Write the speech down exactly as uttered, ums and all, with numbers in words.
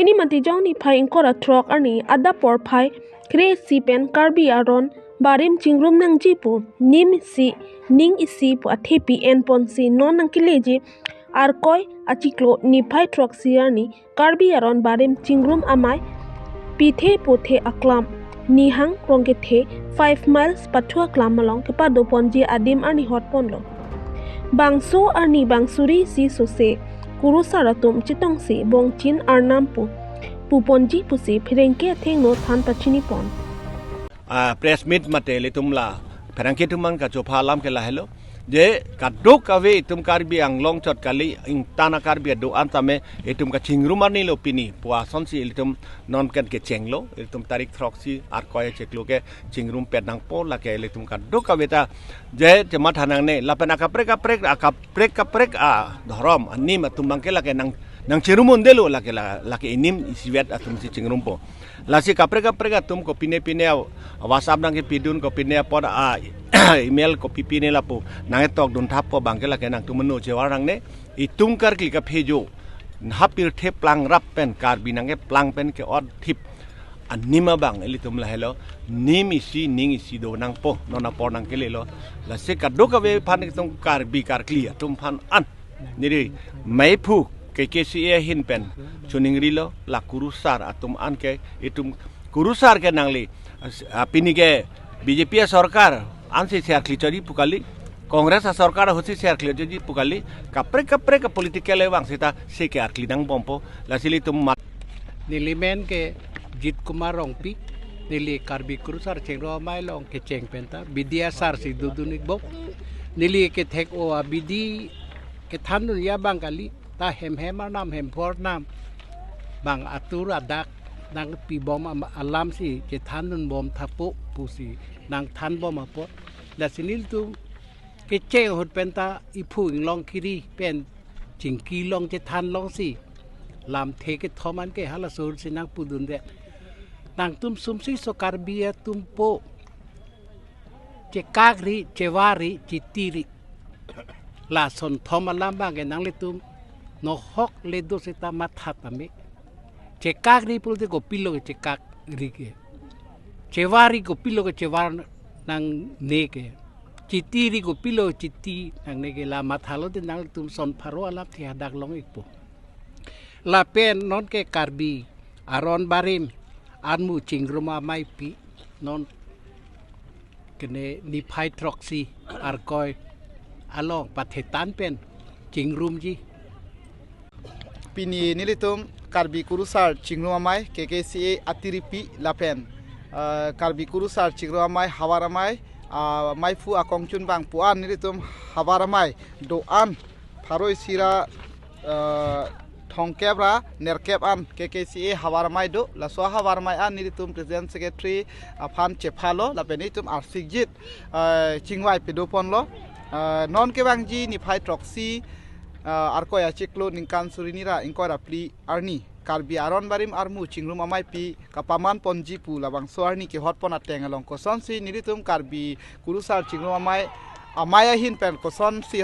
Ni Matijong niphai ingkoi ra throk arni adap porphai kre isi pen Karbi aron barim chingrum nangji pu nim isi ning isi pu athepi enponsi non nangkeleji Arkoi achiklo niphai throksi arni Karbi aron barim chingrum amei pithe puthe aklam Nihang Rongkethe five miles pathu aklam along kepadoponji adim arni hotponlo. Bangso arni bang suri isi sose kurusar atum chetongsi bongchin arnam pu puponji pusi pherangke athengno than pachinipon. Ah, press meet mate ilitum la pherangke atum aphan kachopha alam ke lahelo. Je kadokave itum Karbi Anglong chot kali, ingtang a-Karbi ado-an tame itum kachingrum arni lo pini pu asonsi ilitum non pen kechenglo, ilitum tarik throksi Arkoi achiklo ke chingrumpet nangpo, lake ilitum kadokave ta je chematha nangne lapen akaprek kaprek akaprek kaprek adhorom anim atum abangke lake nang nangchingrum undelo, lake la- lake inim isivet atumsi chingrumpo. Lasi kaprek kaprek atum kopine pine a- WhatsApp nangkepidun, kopine apot a email kopi pine lapu nangketok dunthappo abangke lake nangtum meno chevar nangne. Itum karkli kaphejo ha pirthe plangrap pen Karbi nangkeplang pen ke-otthip anim abang ilitum lahelo, nim isi ning isi do nangpo, non apor nangkelelo. Lasi kadokave aphan itum Karbi karkli atum aphan an neli meiphu K K C A ahin pen chuningrilo, la kurusar atum an ke itum kurusar ke nangli, ah, pini ke B J P asorkar ansi ser kli chotji pu kali, Congress asorkar ahutsi ser kli chotji pu kali, kaprek kaprek a-political evang seta se ke arkli nangbompo. Lasi ilitum mat- Neli men ke Jit Kumar Rongpi, neli Karbi Kurusar Chingrum Amei along kecheng penta bidi asarsi dodun-ikbom. Neli kethek-o abidi kethandunji abang kali, ta hem hem arnam hem pho arnam bang atur adak nangpibom am- alamsi chethandunbom thapo pusi nangthanbom apot. Lasi nelitum kecheng ahut penta iphu Inglong Kiri pen Chingki along chethan longsi lamthe kethom an ke halaso ahutsi nangpudunde. Nangtum sumsi so Karbi atumpo, chekakri, chevari, chitiri. Lason thom alam abang ke nanglitum nohok le do seta matha tame. Chekakri pulote kopilo ke chekakri ke, chevari kopilo ke chevar nangne ke, chitiri kopilo chiti nangne ke, la mathalote nangtum son pharo alamthe hadak long-ikpo. Lapen non ke Karbi aron barim armu chingrum ameipi non kene niphai throksi Arkoi along pathetan pen chingrumji. Pini nelitum Karbi Kurusar Chingrum Amei K K C A atiripi lapen, eh, Karbi Kurusar Chingrum Amei Havar Amei, ah, meiphu akongchunbang pu-an nelitum Havar Amei do-an pharo isi ra, eh, thomkep ra nerkep an K K C A Havar Amei do. Laso Havar Amei an nelitum President Secretary aphan chephalo lapen nelitum arsikjit, eh, chingvai padoponlo. Eh, non kevangji niphai throksi, eh, Arkoi achiklo ningkan suri hini ra ingkoi ra phli arni Karbi aron barim armu chingrum ameipi kapamanponji pu labangso arni kehotpon ateng along kosonsi nelitum Karbi Kurusar Chingrum Amei, amei ahin pen kosonsi